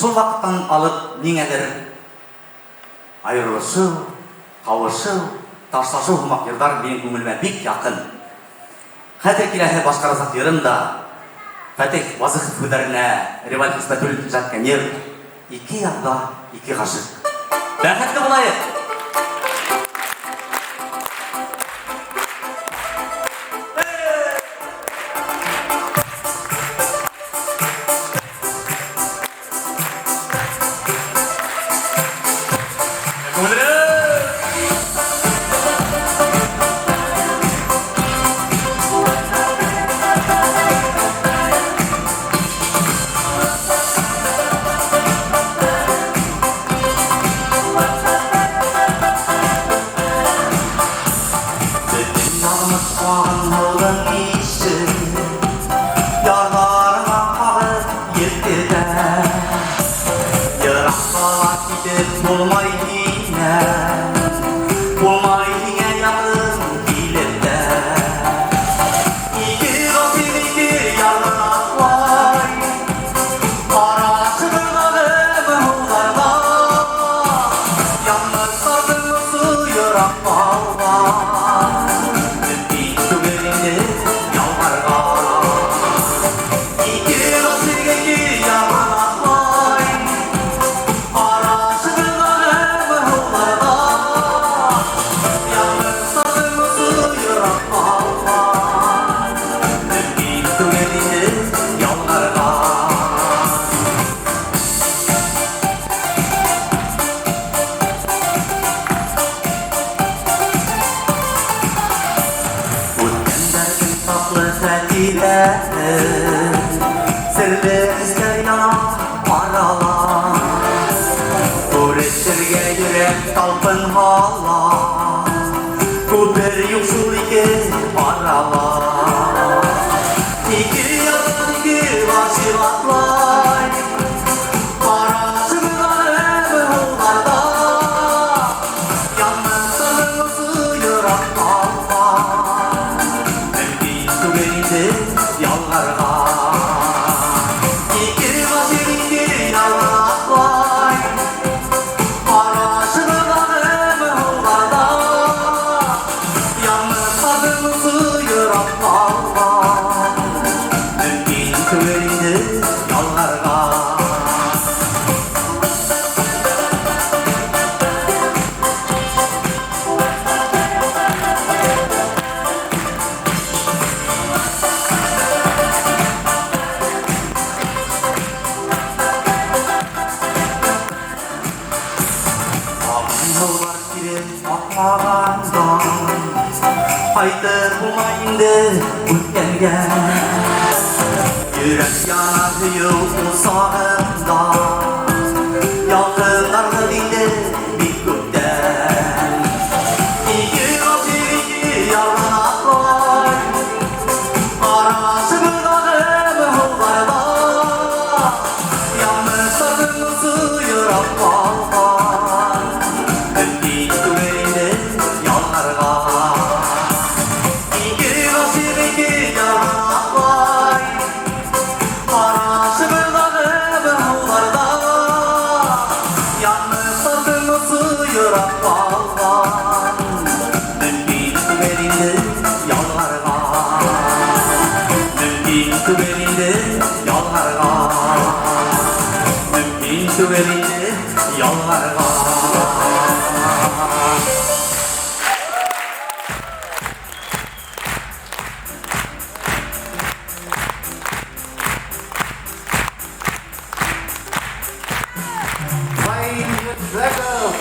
Шул ваҡыттан алып ниңәлер айырылышыу, ҡауышыу, ташлашыу һымаҡ йырҙар минең күңелемә бик яҡын. Хәҙер киләһе башҡарасаҡ йырым да Фәтих Вазыхов һүҙҙәренә Риваль Хисмәтуллин иҗат иткән йыр Ике ярҙа ике ғашиҡ. Бәхетле булайыҡ! Бөтөн язмыш агымлы ишек, Ярларыңа кагып йөртетә. Еракка китеп булмай һиннән, Булмай һиңә якын килеп тә. Ике гасыйк ике ярдан атлай, Карашыбыздагы моңнарда, Янмышларның моңсу ерак калган, Мөмкин түгел инде ялгарга. Ике гасыйк ике ярдан атлай, Карашыбыздагы моңнарда, Янмышларның моңсу ерак калган, Мөмкин түгел инде ялгарга. Үткәндәрнең татлы хәтирәһе, Серле хисләр яна аралаш. Күрешергә йөрәк талпынһа ла, Күпер юк шул ике аралаш. Ике ярдан ике гашыйк атлай, Карашыбыздагы моңнарда, Янмышларның моңсу ерак калган, Мөмкин түгел инде ялгарга. Ике гашыйк ике ярдан атлай, Карашыбыздагы моңнарда, Янмышларның моңсу ерак калган, Мөмкин түгел инде ялгарга. Агымлар кире акмаганда, Кайтып булмай инде үткәнгә. Йөрәк яна сөю усагында, Ялкыннарны инде бик күптән. Ике гашыйк ике ярдан атлай, Карашыбыздагы моңнарда, Янмышларның моңсу ерак калган, Мөмкин түгел инде ялгарга. Ике гашыйк ике ярдан атлай, Карашыбыздагы моңнарда, Янмышларның моңсу ерак калган, Мөмкин түгел инде ялгарга. Мөмкин түгел инде ялгарга. Мөмкин түгел инде ялгарга. Ваим Ветзеков.